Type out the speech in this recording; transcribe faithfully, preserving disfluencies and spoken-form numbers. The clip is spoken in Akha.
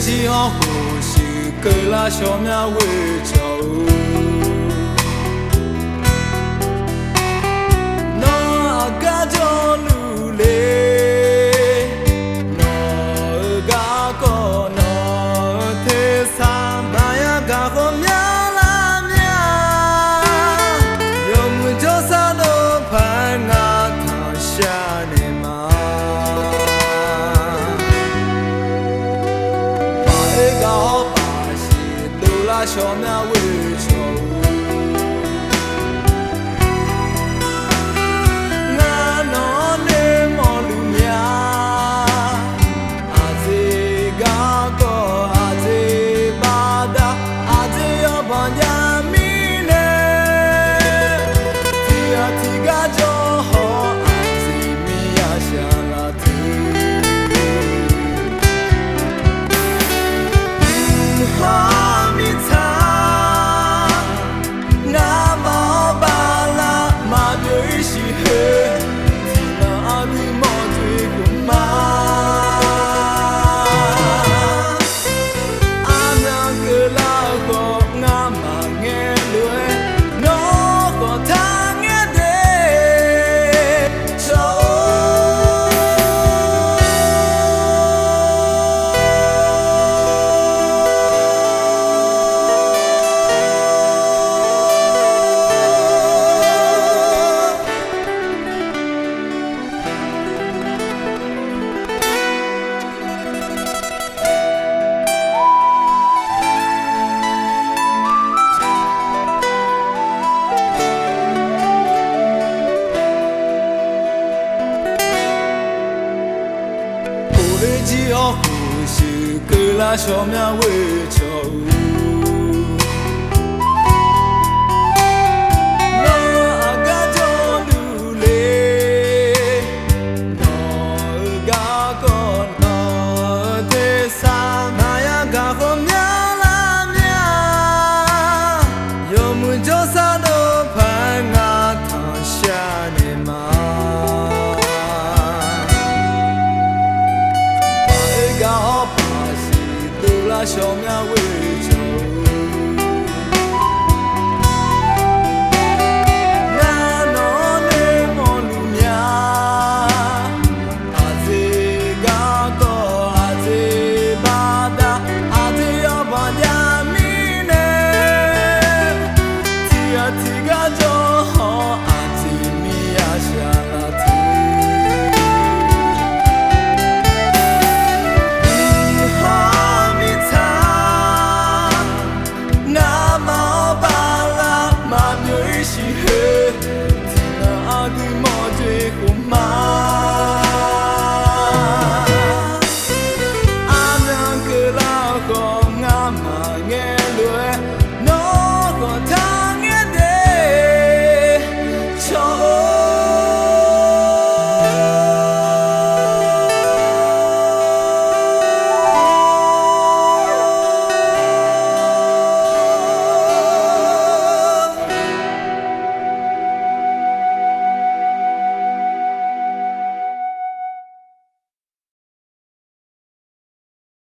Jir hawr khof shuif keuvlar shawr mya ghoe cawq-or, nawr aqgar jawrluf le. Nawq-euq garkawv nawq-euq tersar maqya gaq khawf myar lar mya. Yawmuiq jawrsar dov paq-aer ngar tanqshar naeq ma. Paq-aer gaq-awr paq siq dovlar shawr mya ghoe cawq-or, ngar nawq-anr noeqmawf luf mya. Aqjeq garkawv aqjeq baqda, aqjeq yawbanq jav mirnae, tiqghaq tiqgar jawr haw-awr aqjeq mir yashaq laf teu. Mqhawr mirtsaq, ngamaf-awr bala maqbyov-ir shiq khoer, tiqnan aqdui mawrdzoeq khof ma. Armyan keuvlar-eu khawf ngamaf ngae lof-aer, nawr khawf tar ngaer de cawq-or. Khof-aer jir hawr khof shuif keuvlar shawr mya ghoe cawq-or,